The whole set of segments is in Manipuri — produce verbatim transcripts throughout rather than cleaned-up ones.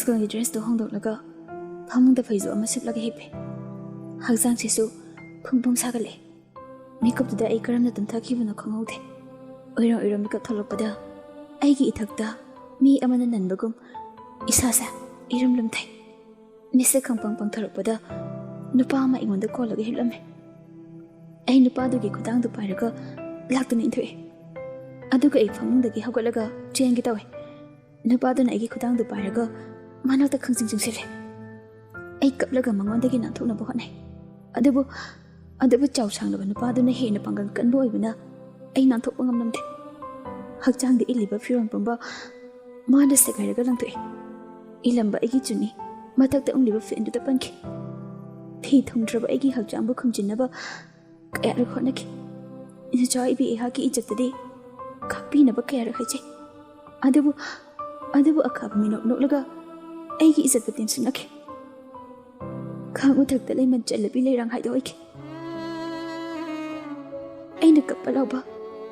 ꯁ꯭ꯀꯨꯜꯒꯤ ꯗ꯭ꯔꯦꯁꯇꯨ ꯍꯣꯡꯗꯣꯛꯂꯒ ꯐꯃꯨꯡꯗ ꯐꯩꯖꯨꯞ ꯑꯃ ꯁꯨꯞꯂꯒ ꯍꯤꯞꯄꯦ꯫ ꯍꯛꯆꯥꯡꯁꯤꯁꯨ ꯐꯨꯝ ꯐꯨꯝ ꯁꯥꯒꯠꯂꯦ꯫ ꯃꯤꯀꯨꯞꯇꯨꯗ ꯑꯩ ꯀꯔꯝꯅ ꯇꯨꯝꯊꯈꯤꯕꯅꯣ ꯈꯪꯍꯧꯗꯦ꯫ ꯎꯏꯔꯝ ꯎꯏꯔꯝ ꯃꯤꯀꯞ ꯊꯣꯛꯂꯛꯄꯗ ꯑꯩꯒꯤ ꯏꯊꯛꯇ ꯃꯤ ꯑꯃꯅ ꯅꯟꯕꯒꯨꯝ ꯏꯁꯥꯁꯦ ꯏꯔꯨꯝ ꯂꯨꯝꯊꯩ꯫ ꯃꯤꯠꯁꯦ ꯈꯪꯄꯪ ꯄꯪꯊꯣꯔꯛꯄꯗ ꯅꯨꯄꯥ ꯑꯃ ꯑꯩꯉꯣꯟꯗ ꯀꯣꯜꯂꯒ ꯍꯤꯞꯂꯝꯃꯦ꯫ ꯑꯩ ꯅꯨꯄꯥꯗꯨꯒꯤ ꯈꯨꯗꯥꯡꯗꯨ ꯄꯥꯏꯔꯒ ꯂꯥꯛꯇꯨꯅ ꯏꯟꯊꯣꯛꯑꯦ꯫ ꯑꯗꯨꯒ ꯑꯩ ꯐꯃꯨꯡꯗꯒꯤ ꯍꯧꯒꯠꯂꯒ ꯆꯦꯟꯒꯦ ꯇꯧꯋꯦ꯫ ꯅꯨꯄꯥꯗꯨꯅ ꯑꯩꯒꯤ ꯈꯨꯗꯥꯡꯗꯨ ꯄꯥꯏꯔꯒ ꯃꯅꯥꯛꯇ ꯈꯪꯆꯤꯡ ꯆꯤꯡꯁꯤꯜꯂꯦ꯫ ꯑꯩ ꯀꯞꯂꯒ ꯃꯉꯣꯟꯗꯒꯤ ꯅꯥꯟꯊꯣꯛꯅꯕ ꯍꯣꯠꯅꯩ꯫ ꯑꯗꯨꯕꯨ ꯑꯗꯨꯕꯨ ꯆꯥꯎ ꯁꯥꯡꯂꯕ ꯅꯨꯄꯥꯗꯨꯅ ꯍꯦꯟꯅ ꯄꯥꯡꯒꯜ ꯀꯟꯕ ꯑꯣꯏꯕꯅ ꯑꯩ ꯅꯥꯟꯊꯣꯛꯄ ꯉꯝꯂꯝꯗꯦ꯫ ꯍꯛꯆꯥꯡꯗ ꯏꯜꯂꯤꯕ ꯐꯤꯔꯣꯜ ꯄꯨꯝꯕ ꯃꯥꯅ ꯁꯦꯒꯥꯏꯔꯒ ꯂꯪꯊꯣꯛꯑꯦ꯫ ꯏꯜꯂꯝꯕ ꯑꯩꯒꯤ ꯆꯨꯅꯤ ꯃꯊꯛꯇ ꯎꯪꯂꯤꯕ ꯐꯦꯟꯗꯨꯗ ꯄꯟꯈꯤ꯫ ꯐꯤ ꯊꯨꯡꯗ꯭ꯔꯕ ꯑꯩꯒꯤ ꯍꯛꯆꯥꯡꯕꯨ ꯈꯨꯝꯖꯤꯟꯅꯕ ꯀꯌꯥꯔꯛ ꯍꯣꯠꯅꯈꯤ꯫ ꯏꯆꯥ ꯏꯕꯤ ꯑꯩꯍꯥꯛꯀꯤ ꯏꯖꯠꯇꯗꯤ ꯈꯥꯛꯄꯤꯅꯕ ꯀꯌꯥꯔꯛ ꯍꯥꯏꯖꯩ꯫ ꯑꯗꯨꯕꯨ ꯑꯗꯨꯕꯨ ꯑꯈꯥꯕ ꯃꯤꯅꯣꯛ ꯅꯣꯛꯂꯒ ꯑꯩꯒꯤ ꯏꯖꯠꯄꯨ ꯇꯦꯝꯁꯤꯟꯅꯈꯤ꯫ ꯈꯥꯡ ꯃꯊꯛꯇ ꯂꯩꯃꯟ ꯆꯜꯂꯕꯤ ꯂꯩꯔꯥꯡ ꯍꯥꯏꯗꯣ ꯑꯣꯏꯈꯤ꯫ ꯑꯩꯅ ꯀꯞꯄ ꯂꯥꯎꯕ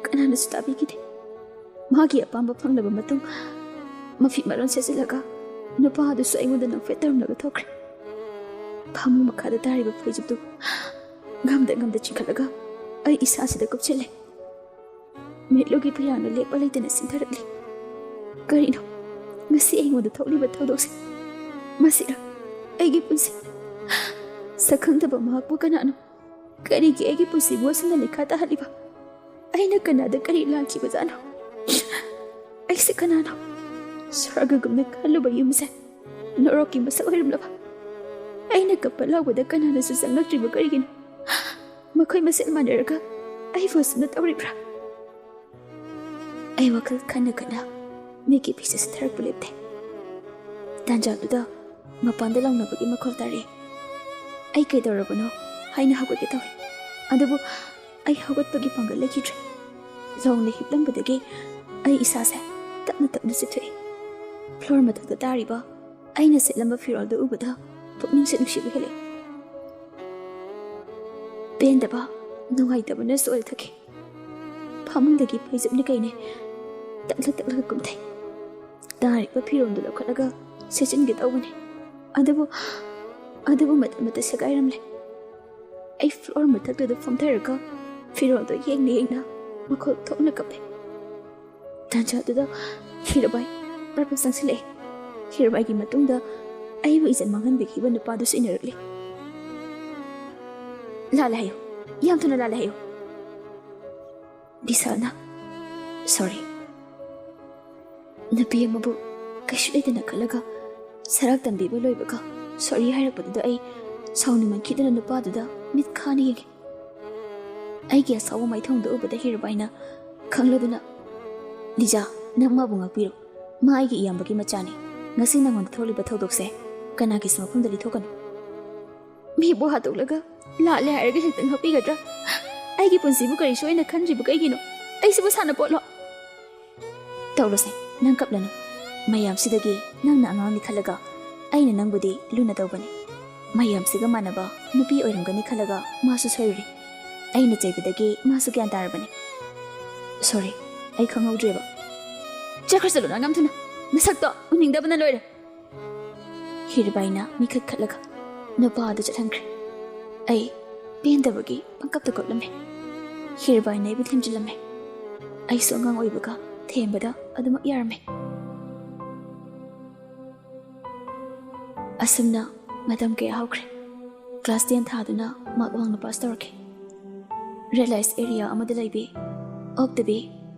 ꯀꯅꯥꯅꯁꯨ ꯇꯥꯕꯤꯈꯤꯗꯦ꯫ ꯃꯥꯒꯤ ꯑꯄꯥꯝꯕ ꯐꯪꯂꯕ ꯃꯇꯨꯡ ꯃꯐꯤ ꯃꯔꯣꯟ ꯁꯦꯠꯆꯤꯜꯂꯒ ꯅꯨꯄꯥ ꯑꯗꯨꯁꯨ ꯑꯩꯉꯣꯟꯗ ꯅꯣꯛꯐꯦꯠ ꯇꯧꯔꯝꯂꯒ ꯊꯣꯛꯈ꯭ꯔꯦ꯫ ꯐꯃꯨꯡ ꯃꯈꯥꯗ ꯇꯥꯔꯤꯕ ꯐꯩꯖꯨꯞꯇꯨ ꯉꯝꯗ ꯉꯝꯗ ꯆꯤꯡꯈꯠꯂꯒ ꯑꯩ ꯏꯁꯥꯁꯤꯗ ꯀꯨꯞꯁꯤꯜꯂꯦ꯫ ꯃꯤꯠꯂꯨꯒꯤ ꯐꯤꯌꯥꯡꯅ ꯂꯦꯞꯄ ꯂꯩꯇꯅ ꯆꯤꯟꯊꯔꯛꯂꯤ꯫ ꯀꯔꯤꯅꯣ ꯉꯁꯤ ꯑꯩꯉꯣꯟꯗ ꯊꯣꯛꯂꯤꯕ ꯊꯧꯗꯣꯛꯁꯦ? ꯃꯁꯤꯔ ꯑꯩꯒꯤ ꯄꯨꯟꯁꯤ? ꯁꯛꯈꯪꯗꯕ ꯃꯍꯥꯛꯄꯨ ꯀꯅꯥꯅꯣ? ꯀꯔꯤꯒꯤ ꯑꯩꯒꯤ ꯄꯨꯟꯁꯤꯕꯨ ꯑꯁꯨꯝꯅ ꯂꯩꯈꯥ ꯇꯥꯍꯜꯂꯤꯕ? ꯑꯩꯅ ꯀꯅꯥꯗ ꯀꯔꯤ ꯂꯥꯟꯈꯤꯕꯖꯥꯠꯅꯣ? ꯑꯩꯁꯦ ꯀꯅꯥꯅꯣ? ꯁ꯭ꯋꯔꯒꯒꯨꯝꯅ ꯈꯜꯂꯨꯕ ꯌꯨꯝꯁꯦ ꯅꯣꯔꯣꯛꯀꯤ ꯃꯁꯛ ꯑꯣꯏꯔꯝꯂꯕ? ꯑꯩꯅ ꯀꯞꯄ ꯂꯥꯎꯕꯗ ꯀꯅꯥꯅꯁꯨ ꯆꯪꯂꯛꯇ꯭ꯔꯤꯕ ꯀꯔꯤꯒꯤꯅꯣ? ꯃꯈꯣꯏ ꯃꯁꯦꯜ ꯃꯥꯟꯅꯔꯒ ꯑꯩꯕꯨ ꯑꯁꯨꯝꯅ ꯇꯧꯔꯤꯕ꯭ꯔꯥ? ꯑꯩ ꯋꯥꯈꯜ ꯈꯟꯅ ꯈꯟꯅ ꯃꯤꯠꯀꯤ ꯐꯤꯁꯦ ꯁꯤꯊꯔꯛꯄ ꯂꯦꯞꯇꯦ꯫ ꯇꯥꯟꯖꯥꯗꯨꯗ ꯃꯄꯥꯟꯗ ꯂꯥꯎꯅꯕꯒꯤ ꯃꯈꯣꯜ ꯇꯥꯔꯛꯑꯦ꯫ ꯑꯩ ꯀꯩꯗꯧꯔꯕꯅꯣ ꯍꯥꯏꯅ ꯍꯧꯒꯠꯀꯦ ꯇꯧꯏ, ꯑꯗꯨꯕꯨ ꯑꯩ ꯍꯧꯒꯠꯄꯒꯤ ꯄꯥꯡꯒꯜ ꯂꯩꯈꯤꯗ꯭ꯔꯦ꯫ ꯂꯣꯡꯅ ꯍꯤꯞꯂꯝꯕꯗꯒꯤ ꯑꯩ ꯏꯁꯥꯁꯦ ꯇꯞꯅ ꯇꯞꯅ ꯆꯤꯛꯊꯣꯛꯏ꯫ ꯐ꯭ꯂꯣꯔ ꯃꯊꯛꯇ ꯇꯥꯔꯤꯕ ꯑꯩꯅ ꯁꯦꯠꯂꯝꯕ ꯐꯤꯔꯣꯜꯗꯨ ꯎꯕꯗ ꯄꯨꯛꯅꯤꯡꯁꯦ ꯅꯨꯡꯁꯤꯕ ꯍꯦꯜꯂꯛꯏ꯫ ꯄꯦꯟꯗꯕ, ꯅꯨꯡꯉꯥꯏꯇꯕꯅ ꯁꯣꯏꯜ ꯊꯛꯈꯤ꯫ ꯐꯃꯨꯡꯗꯒꯤ ꯐꯩꯖꯨꯞꯅꯤ ꯀꯩꯅꯦ ꯇꯛꯂ ꯇꯛꯂꯒ ꯀꯨꯝꯊꯩ꯫ ꯇꯥꯔꯤꯕ ꯐꯤꯔꯣꯜꯗꯨ ꯂꯧꯈꯠꯂꯒ ꯁꯦꯠꯆꯤꯟꯒꯦ ꯇꯧꯕꯅꯤ꯫ ꯑꯗꯨꯕꯨ ꯑꯗꯨꯕꯨ ꯃꯇꯝ ꯑꯗꯨ ꯁꯦꯒꯥꯏꯔꯝꯂꯦ꯫ ꯑꯩ ꯐ꯭ꯂꯣꯔ ꯃꯊꯛꯇꯨꯗ ꯐꯝꯊꯔꯒ ꯐꯤꯔꯣꯜꯗꯣ ꯌꯦꯡꯅ ꯌꯦꯡꯅ ꯃꯈꯣꯜ ꯊꯣꯛꯅ ꯀꯞꯄꯦ꯫ ꯇꯥꯟꯖꯥꯗꯨꯗ ꯍꯤꯔꯕꯥꯏ ꯄ꯭ꯔꯞ ꯄ꯭ꯔꯞ ꯆꯪꯁꯤꯜꯂꯛꯑꯦ꯫ ꯍꯤꯔꯕꯥꯏꯒꯤ ꯃꯇꯨꯡꯗ ꯑꯩꯕꯨ ꯏꯖꯠ ꯃꯥꯡꯍꯟꯕꯤꯈꯤꯕ ꯅꯨꯄꯥꯗꯨꯁꯨ ꯏꯟꯅꯔꯛꯂꯦ꯫ "ꯂꯥꯜꯂꯦ ꯍꯥꯏꯌꯨ, ꯌꯥꯝ ꯊꯨꯅ ꯂꯥꯜꯂꯦ ꯍꯥꯏꯌꯨ꯫" ꯕꯤꯁꯥꯜꯅ, "ꯁꯣꯔꯤ, ꯅꯨꯄꯤ ꯑꯃꯕꯨ ꯀꯩꯁꯨ ꯂꯩꯇꯅ ꯈꯜꯂꯒ ꯁꯔꯥꯛ ꯇꯝꯕꯤꯕ ꯂꯣꯏꯕꯒ ꯁꯣꯔꯤ ꯍꯥꯏꯔꯛꯄꯗꯨꯗ ꯑꯩ ꯁꯥꯎꯅꯤꯡꯃꯟꯈꯤꯗꯅ ꯅꯨꯄꯥꯗꯨꯗ ꯃꯤꯠ ꯈꯥꯅ ꯌꯦꯡꯉꯤ꯫" ꯑꯩꯒꯤ ꯑꯁꯥꯎꯕ ꯃꯥꯏꯊꯣꯡꯗꯨ ꯎꯕꯗ ꯍꯤꯔꯕꯥꯏꯅ, ꯈꯪꯂꯗꯨꯅ, "ꯂꯤꯖꯥ, ꯅꯪ ꯃꯥꯕꯨ ꯉꯥꯛꯄꯤꯔꯣ꯫ ꯃꯥ ꯑꯩꯒꯤ ꯏꯌꯥꯝꯕꯒꯤ ꯃꯆꯥꯅꯤ꯫ ꯉꯁꯤ ꯅꯉꯣꯟꯗ ꯊꯣꯛꯂꯤꯕ ꯊꯧꯗꯣꯛꯁꯦ ꯀꯅꯥꯒꯤꯁꯨ ꯃꯐꯝꯗ ꯂꯤꯊꯣꯛꯀꯅꯨ꯫" "ꯃꯤꯕꯨ ꯍꯥꯠꯇꯣꯛꯂꯒ ꯂꯥꯜꯂꯦ ꯍꯥꯏꯔꯒ ꯍꯦꯛꯇ ꯉꯥꯛꯄꯤꯒꯗ꯭ꯔꯥ? ꯑꯩꯒꯤ ꯄꯨꯟꯁꯤꯕꯨ ꯀꯔꯤꯁꯨ ꯑꯣꯏꯅ ꯈꯟꯗ꯭ꯔꯤꯕ ꯀꯩꯒꯤꯅꯣ? ꯑꯩꯁꯤꯕꯨ ꯁꯥꯟꯅꯄꯣꯠꯂꯣ?" "ꯇꯧꯔꯣꯁꯦ, ꯅꯪ ꯀꯞꯂꯅꯨ꯫ ꯃꯌꯥꯝꯁꯤꯗꯒꯤ ꯅꯪꯅ ꯑꯉꯥꯡꯅꯤ ꯈꯜꯂꯒ ꯑꯩꯅ ꯅꯪꯕꯨꯗꯤ ꯂꯨꯅ ꯇꯧꯕꯅꯤ꯫ ꯃꯌꯥꯝꯁꯤꯒ ꯃꯥꯟꯅꯕ ꯅꯨꯄꯤ ꯑꯣꯏꯔꯝꯒꯅꯤ ꯈꯜꯂꯒ ꯃꯥꯁꯨ ꯁꯣꯏꯔꯨꯔꯦ꯫ ꯑꯩꯅ ꯆꯩꯕꯗꯒꯤ ꯃꯥꯁꯨ ꯒ꯭ꯌꯥꯟ ꯇꯥꯔꯕꯅꯤ꯫ ꯁꯣꯔꯤ, ꯑꯩ ꯈꯪꯍꯧꯗ꯭ꯔꯦꯕ꯫" "ꯆꯠꯈ꯭ꯔꯁꯅꯨ ꯅꯪ ꯌꯥꯝ ꯊꯨꯅ꯫ ꯅꯁꯛꯇꯣ ꯎꯅꯤꯡꯗꯕꯅ ꯂꯣꯏꯔꯦ꯫" ꯍꯤꯔꯕꯥꯏꯅ ꯃꯤꯈꯠ ꯈꯠꯂꯒ ꯅꯨꯄꯥ ꯑꯗꯨ ꯆꯠꯍꯟꯈ꯭ꯔꯦ꯫ ꯑꯩ ꯄꯦꯟꯗꯕꯒꯤ ꯄꯪꯀꯞꯇ ꯀꯞꯂꯝꯃꯦ꯫ ꯍꯤꯔꯕꯥꯏꯅ ꯑꯩꯕꯨ ꯊꯦꯝꯖꯤꯜꯂꯝꯃꯦ꯫ ꯑꯩꯁꯨ ꯑꯉꯥꯡ ꯑꯣꯏꯕꯒ ꯊꯦꯝꯕꯗ ꯑꯗꯨꯃꯛ ꯌꯥꯔꯝꯃꯦ꯫ ꯑꯁꯨꯝꯅ ꯃꯇꯝ ꯀꯌꯥ ꯍꯧꯈ꯭ꯔꯦ꯫ ꯀ꯭ꯂꯥꯁ ꯇꯦꯟ ꯊꯥꯗꯨꯅ ꯃꯥꯔꯛ ꯋꯥꯡꯅ ꯄꯥꯁ ꯇꯧꯔꯛꯈꯤ꯫ ꯔꯦꯂꯥꯏꯁ ꯑꯦꯔꯤꯌꯥ ꯑꯃꯗ ꯂꯩꯕꯤ, ꯑꯣꯛꯇꯕꯤ,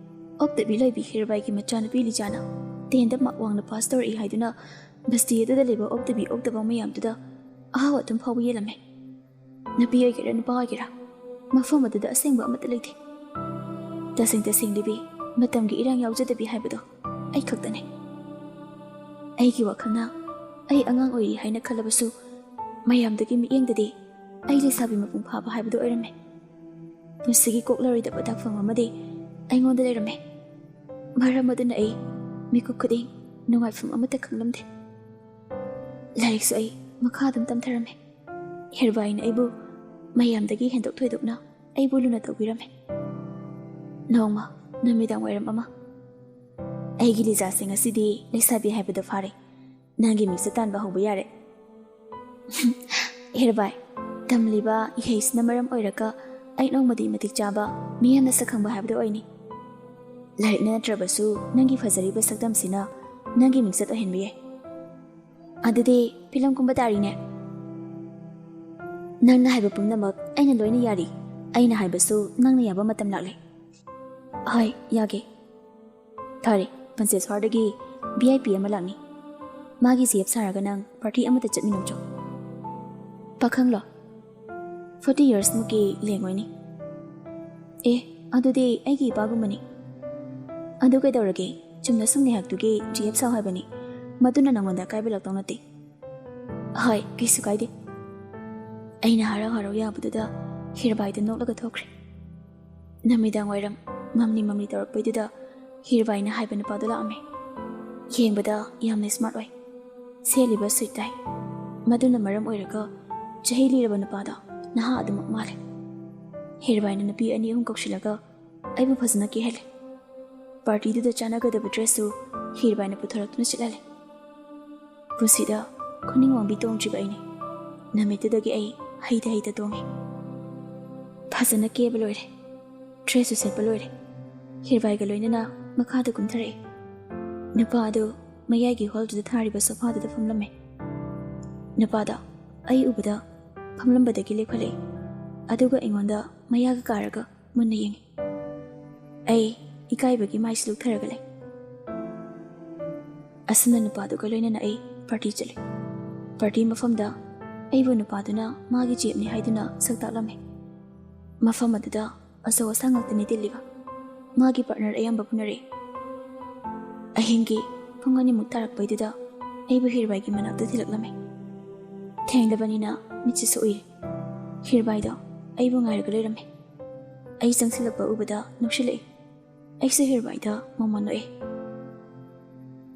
ꯑꯣꯛꯇꯕꯤ ꯂꯩꯕꯤ ꯍꯤꯔꯕꯥꯏꯒꯤ ꯃꯆꯥꯅꯨꯄꯤ ꯂꯤꯖꯥꯅ ꯇꯦꯟꯗ ꯃꯥꯔꯛ ꯋꯥꯡꯅ ꯄꯥꯁ ꯇꯧꯔꯛꯏ ꯍꯥꯏꯗꯨꯅ ꯕꯁꯇꯤ ꯑꯗꯨꯗ ꯂꯩꯕ ꯑꯣꯛꯇꯕꯤ ꯑꯣꯛꯇꯕ ꯃꯌꯥꯝꯗꯨꯗ ꯑꯍꯥꯎ ꯑꯊꯨꯝ ꯐꯥꯎꯕ ꯌꯦꯜꯂꯝꯃꯦ꯫ ꯅꯨꯄꯤ ꯑꯣꯏꯒꯦꯔꯥ ꯅꯨꯄꯥ ꯑꯣꯏꯒꯦꯔꯥ, ꯃꯐꯝ ꯑꯗꯨꯗ ꯑꯁꯦꯡꯕ ꯑꯃꯠꯇ ꯂꯩꯇꯦ꯫ ꯇꯁꯦꯡ ꯇꯁꯦꯡꯂꯤꯕꯤ, ꯃꯇꯝꯒꯤ ꯏꯔꯥꯡ ꯌꯥꯎꯖꯗꯕꯤ ꯍꯥꯏꯕꯗꯣ ꯑꯩ ꯈꯛꯇꯅꯦ꯫ ꯑꯩꯒꯤ ꯋꯥꯈꯜꯅ ꯑꯩ ꯑꯉꯥꯡ ꯑꯣꯏꯔꯤ ꯍꯥꯏꯅ ꯈꯜꯂꯕꯁꯨ, ꯃꯌꯥꯝꯗꯨꯒꯤ ꯃꯤꯠꯌꯦꯡꯗꯗꯤ ꯑꯩ ꯂꯩꯁꯥꯕꯤ ꯃꯄꯨꯡ ꯐꯥꯕ ꯍꯥꯏꯕꯗꯨ ꯑꯣꯏꯔꯝꯃꯦ꯫ ꯃꯁꯤꯒꯤ ꯀꯣꯛꯂꯔꯣꯏꯗꯕ ꯇꯥꯛꯐꯝ ꯑꯃꯗꯤ ꯑꯩꯉꯣꯟꯗ ꯂꯩꯔꯝꯃꯦ꯫ ꯃꯔꯝ ꯑꯗꯨꯅ ꯑꯩ ꯃꯤꯀꯨꯞ ꯈꯨꯗꯤꯡ ꯅꯨꯡꯉꯥꯏꯐꯝ ꯑꯃꯠꯇ ꯈꯪꯂꯝꯗꯦ꯫ ꯂꯥꯏꯔꯤꯛꯁꯨ ꯑꯩ ꯃꯈꯥ ꯑꯗꯨꯝ ꯇꯝꯊꯔꯝꯃꯦ꯫ ꯍꯤꯔꯕꯥꯏꯅ ꯑꯩꯕꯨ ꯃꯌꯥꯝꯗꯒꯤ ꯍꯦꯟꯗꯣꯛ ꯊꯣꯏꯗꯣꯛꯅ ꯑꯩꯕꯨ ꯂꯨꯅ ꯇꯧꯕꯤꯔꯝꯃꯦ꯫ ꯅꯣꯡꯃ ꯅꯨꯃꯤꯗꯥꯡ ꯋꯥꯏꯔꯝ ꯑꯃ, ꯑꯩꯒꯤ ꯂꯤꯖꯥꯁꯦ ꯉꯁꯤꯗꯤ ꯂꯩꯁꯥꯕꯤ ꯍꯥꯏꯕꯗꯣ ꯐꯥꯔꯦ꯫ ꯅꯪꯒꯤ ꯃꯤꯡꯆꯠ ꯇꯥꯟꯕ ꯍꯧꯕ ꯌꯥꯔꯦ꯫ ꯍꯤꯔꯕꯥꯏ, ꯇꯝꯂꯤꯕ ꯏꯍꯩꯁꯤꯅ ꯃꯔꯝ ꯑꯣꯏꯔꯒ ꯑꯩ ꯅꯣꯡꯃꯗꯤ ꯃꯇꯤꯛ ꯆꯥꯕ, ꯃꯤꯌꯥꯝꯅ ꯁꯛ ꯈꯪꯕ ꯍꯥꯏꯕꯗꯨ ꯑꯣꯏꯅꯤ꯫ ꯂꯥꯏꯔꯤꯛꯅ ꯅꯠꯇ꯭ꯔꯕꯁꯨ ꯅꯪꯒꯤ ꯐꯖꯔꯤꯕ ꯁꯛꯇꯝꯁꯤꯅ ꯅꯪꯒꯤ ꯃꯤꯡꯆꯠ ꯑꯣꯏꯍꯟꯕ ꯌꯥꯏ꯫ ꯑꯗꯨꯗꯤ ꯐꯤꯂꯝ ꯀꯨꯝꯕ ꯇꯥꯔꯤꯅꯦ꯫ ꯅꯪꯅ ꯍꯥꯏꯕ ꯄꯨꯝꯅꯃꯛ ꯑꯩꯅ ꯂꯣꯏꯅ ꯌꯥꯔꯤ꯫ ꯑꯩꯅ ꯍꯥꯏꯕꯁꯨ ꯅꯪꯅ ꯌꯥꯕ ꯃꯇꯝ ꯂꯥꯛꯂꯦ꯫ ꯍꯣꯏ, ꯌꯥꯒꯦ꯫ ꯐꯔꯦ, ꯄꯟꯆꯦꯁ꯭ꯋꯔꯗꯒꯤ ꯚꯤ ꯑꯥꯏ ꯄꯤ ꯑꯃ ꯂꯥꯛꯅꯤ꯫ ꯃꯥꯒꯤ ꯖꯤ ꯑꯦꯐ ꯁꯥꯔꯒ ꯅꯪ ꯄꯥꯔꯇꯤ ꯑꯃꯗ ꯆꯠꯃꯤꯟꯅꯧꯆꯣ꯫ ꯄꯥꯈꯪꯂꯣ? ꯐꯣꯔꯇꯤ ꯌꯔꯁꯃꯨꯛꯀꯤ ꯂꯦꯡ ꯑꯣꯏꯅꯤ꯫ ꯑꯦ, ꯑꯗꯨꯗꯤ ꯑꯩꯒꯤ ꯏꯄꯥꯒꯨꯝꯕꯅꯤ꯫ ꯑꯗꯨ ꯀꯩꯗꯧꯔꯒꯦ? ꯆꯨꯝꯅ ꯁꯨꯝ ꯉꯥꯏꯍꯥꯛꯇꯨꯒꯤ ꯖꯤ ꯑꯦꯐ ꯁꯥꯎ ꯍꯥꯏꯕꯅꯤ꯫ ꯃꯗꯨꯅ ꯅꯪꯉꯣꯟꯗ ꯑꯀꯥꯏꯕ ꯂꯥꯛꯇꯧ ꯅꯠꯇꯦ꯫ ꯍꯣꯏ, ꯀꯩꯁꯨ ꯀꯥꯏꯗꯦ꯫ ꯑꯩꯅ ꯍꯔꯥꯎ ꯍꯔꯥꯎ ꯌꯥꯕꯗꯨꯗ ꯍꯤꯔꯕꯥꯏꯗ ꯅꯣꯛꯂꯒ ꯊꯣꯛꯈ꯭ꯔꯦ꯫ ꯅꯨꯃꯤꯗꯥꯡ ꯋꯥꯏꯔꯝ ꯃꯝꯂꯤ ꯃꯝꯂꯤ ꯇꯧꯔꯛꯄꯩꯗꯨꯗ ꯍꯤꯔꯕꯥꯏꯅ ꯍꯥꯏꯕ ꯅꯨꯄꯥꯗꯣ ꯂꯥꯛꯑꯝꯃꯦ꯫ ꯌꯦꯡꯕꯗ ꯌꯥꯝꯅ ꯁ꯭ꯃꯥꯔꯠ ꯑꯣꯏ꯫ ꯁꯦꯠꯂꯤꯕ ꯁꯨꯠ ꯇꯥꯏ꯫ ꯃꯗꯨꯅ ꯃꯔꯝ ꯑꯣꯏꯔꯒ ꯆꯍꯤ ꯂꯤꯔꯕ ꯅꯨꯄꯥꯗꯣ ꯅꯍꯥ ꯑꯗꯨꯃꯛ ꯃꯥꯜꯂꯦ꯫ ꯍꯤꯔꯕꯥꯏꯅ ꯅꯨꯄꯤ ꯑꯅꯤ ꯑꯍꯨꯝ ꯀꯧꯁꯤꯜꯂꯒ ꯑꯩꯕꯨ ꯐꯖꯅ ꯀꯦꯍꯜꯂꯦ꯫ ꯄꯥꯔꯇꯤꯗꯨꯗ ꯆꯥꯟꯅꯒꯗꯕ ꯗ꯭ꯔꯦꯁꯁꯨ ꯍꯤꯔꯕꯥꯏꯅ ꯄꯨꯊꯣꯔꯛꯇꯨꯅ ꯁꯤꯠꯍꯜꯂꯦ꯫ ꯄꯨꯟꯁꯤꯗ ꯈꯨꯅꯤꯡ ꯋꯥꯡꯕꯤ ꯇꯣꯡꯗ꯭ꯔꯤꯕ ꯑꯩꯅꯤ꯫ ꯅꯨꯃꯤꯠꯇꯨꯗꯒꯤ ꯑꯩ ꯍꯩꯇ ꯍꯩꯇ ꯇꯣꯡꯉꯦ꯫ ꯐꯖꯅ ꯀꯦꯕ ꯂꯣꯏꯔꯦ꯫ ꯗ꯭ꯔꯦꯁꯁꯨ ꯁꯦꯠꯄ ꯂꯣꯏꯔꯦ꯫ ꯍꯤꯔꯕꯥꯏꯒ ꯂꯣꯏꯅꯅ ꯃꯈꯥꯗ ꯀꯨꯝꯊꯔꯛꯑꯦ꯫ ꯅꯨꯄꯥ ꯑꯗꯨ ꯃꯌꯥꯏꯒꯤ ꯍꯣꯜꯗꯨꯗ ꯊꯥꯔꯤꯕ ꯁꯣꯐꯥꯗꯨꯗ ꯐꯝꯂꯝꯃꯦ꯫ ꯅꯨꯄꯥꯗꯣ ꯑꯩ ꯎꯕꯗ ꯐꯝꯂꯝꯕꯗꯒꯤ ꯂꯦꯞꯈꯠꯂꯛꯏ꯫ ꯑꯗꯨꯒ ꯑꯩꯉꯣꯟꯗ ꯃꯌꯥꯒ ꯀꯥꯔꯒ ꯃꯨꯟꯅ ꯌꯦꯡꯉꯤ꯫ ꯑꯩ ꯏꯀꯥꯏꯕꯒꯤ ꯃꯥꯏꯁꯤ ꯂꯨꯛꯊꯔꯒ ꯂꯩ꯫ ꯑꯁꯨꯝꯅ ꯅꯨꯄꯥꯗꯨꯒ ꯂꯣꯏꯅꯅ ꯑꯩ ꯄꯥꯔꯇꯤ ꯆꯠꯂꯤ꯫ ꯄꯥꯔꯇꯤ ꯃꯐꯝꯗ ꯑꯩꯕꯨ ꯅꯨꯄꯥꯗꯨꯅ ꯃꯥꯒꯤ ꯖꯦꯞꯅꯤ ꯍꯥꯏꯗꯨꯅ ꯁꯛ ꯇꯥꯛꯂꯝꯃꯤ꯫ ꯃꯐꯝ ꯑꯗꯨꯗ ꯑꯆꯧ ꯑꯁꯥꯡ ꯉꯥꯛꯇꯅꯤ ꯇꯤꯜꯂꯤꯕ꯫ ꯃꯥꯒꯤ ꯄꯥꯔꯠꯅꯔ ꯑꯌꯥꯝꯕ ꯄꯨꯅꯔꯛꯏ꯫ ꯑꯍꯤꯡꯒꯤ ꯄꯨꯡ ꯑꯅꯤꯃꯨꯛ ꯇꯥꯔꯛꯄꯩꯗꯨꯗ ꯑꯩꯕꯨ ꯍꯤꯔꯕꯥꯏꯒꯤ ꯃꯅꯥꯛꯇ ꯊꯤꯜꯂꯛꯂꯝꯃꯤ꯫ ꯊꯦꯡꯂꯕꯅꯤꯅ ꯃꯤꯠꯁꯤꯁꯨ ꯎꯏꯔꯦ꯫ ꯍꯤꯔꯕꯥꯏꯗꯣ ꯑꯩꯕꯨ ꯉꯥꯏꯔꯒ ꯂꯩꯔꯝꯃꯤ꯫ ꯑꯩ ꯆꯪꯁꯤꯜꯂꯛꯄ ꯎꯕꯗ ꯅꯣꯛꯁꯤꯜꯂꯛꯏ꯫ ꯑꯩꯁꯨ ꯍꯤꯔꯕꯥꯏꯗ ꯃꯣꯃꯣꯟ ꯅꯣꯛꯑꯦ꯫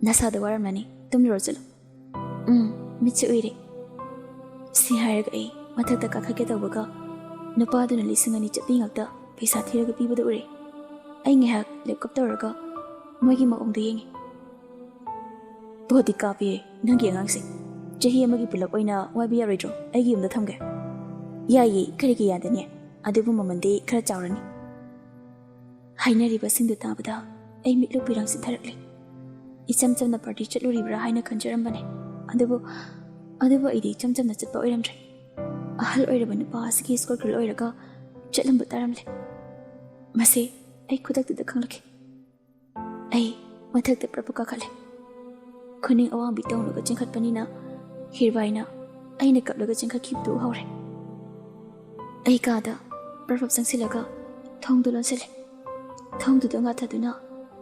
"ꯅꯁꯥꯗꯣ ꯋꯥꯔꯝꯂꯅꯤ, ꯇꯨꯝꯂꯨꯔꯣ ꯆꯠꯂꯣ꯫" "ꯎꯝ, ꯃꯤꯠꯁꯦ ꯎꯏꯔꯦ꯫" ꯁꯤ ꯍꯥꯏꯔꯒ ꯑꯩ ꯃꯊꯛꯇ ꯀꯥꯈꯠꯀꯦ ꯇꯧꯕꯒ ꯅꯨꯄꯥꯗꯨꯅ ꯂꯤꯁꯤꯡ ꯑꯅꯤ ꯆꯠꯄꯤ ꯉꯥꯛꯇ ꯄꯩꯁꯥ ꯊꯤꯔꯒ ꯄꯤꯕꯗꯨ ꯎꯔꯦ꯫ ꯑꯩ ꯉꯥꯏꯍꯥꯛ ꯂꯦꯞꯀꯞ ꯇꯧꯔꯒ ꯃꯣꯏꯒꯤ ꯃꯑꯣꯡꯗꯣ ꯌꯦꯡꯉꯤ꯫ ꯄꯣꯠꯇꯤ ꯀꯥꯞꯄꯤꯌꯦ ꯅꯪꯒꯤ ꯑꯉꯥꯡꯁꯦ꯫ ꯆꯍꯤ ꯑꯃꯒꯤ ꯄꯨꯂꯞ ꯑꯣꯏꯅ ꯋꯥꯏꯕ ꯌꯥꯔꯣꯏꯗ꯭ꯔꯣ? ꯑꯩꯒꯤ ꯌꯨꯝꯗ ꯊꯝꯒꯦ꯫ ꯌꯥꯏꯌꯦ, ꯀꯔꯤꯒꯤ ꯌꯥꯗꯅꯤ? ꯑꯗꯨꯕꯨ ꯃꯃꯜꯗꯤ ꯈꯔ ꯆꯥꯎꯔꯅꯤ꯫ ꯍꯥꯏꯅꯔꯤꯕꯁꯤꯡꯗꯨ ꯇꯥꯕꯗ ꯑꯩ ꯃꯤꯠꯂꯨ ꯄꯤꯔꯥꯡ ꯆꯤꯟꯊꯔꯛꯂꯦ꯫ ꯏꯆꯝ ꯆꯝꯅ ꯄꯥꯔꯇꯤ ꯆꯠꯂꯨꯔꯤꯕ꯭ꯔꯥ ꯍꯥꯏꯅ ꯈꯟꯖꯔꯝꯕꯅꯦ꯫ ꯑꯗꯨꯕꯨ ꯑꯗꯨꯕꯨ ꯑꯩꯗꯤ ꯏꯆꯝ ꯆꯝꯅ ꯆꯠꯄ ꯑꯣꯏꯔꯝꯗ꯭ꯔꯦ꯫ ꯑꯍꯜ ꯑꯣꯏꯔꯕ ꯅꯨꯄꯥ ꯑꯁꯤꯒꯤ ꯏꯁꯀꯣꯔ ꯒꯔꯜ ꯑꯣꯏꯔꯒ ꯆꯠꯂꯝꯕ ꯇꯥꯔꯝꯂꯦ꯫ ꯃꯁꯤ ꯑꯩ ꯈꯨꯗꯛꯇꯨꯗ ꯈꯪꯂꯛꯈꯤ꯫ ꯑꯩ ꯃꯊꯛꯇ ꯄ꯭ꯔꯞ ꯄ꯭ꯔꯞ ꯀꯥꯈꯠꯂꯦ꯫ ꯈꯨꯅꯤꯡ ꯑꯋꯥꯡꯕꯤ ꯇꯣꯡꯂꯒ ꯆꯦꯟꯈꯠꯄꯅꯤꯅ ꯍꯤꯔꯕꯥꯏꯅ ꯑꯩꯅ ꯀꯞꯂꯒ ꯆꯦꯟꯈꯠꯈꯤꯕꯗꯨ ꯎꯍꯧꯔꯦ꯫ ꯑꯩ ꯀꯥꯗ ꯄ꯭ꯔꯞ ꯄ꯭ꯔꯞ ꯆꯪꯁꯤꯜꯂꯒ ꯊꯣꯡꯗꯨ ꯂꯣꯟꯁꯤꯜꯂꯦ꯫ ꯊꯣꯡꯗꯨꯗ ꯉꯥꯊꯗꯨꯅ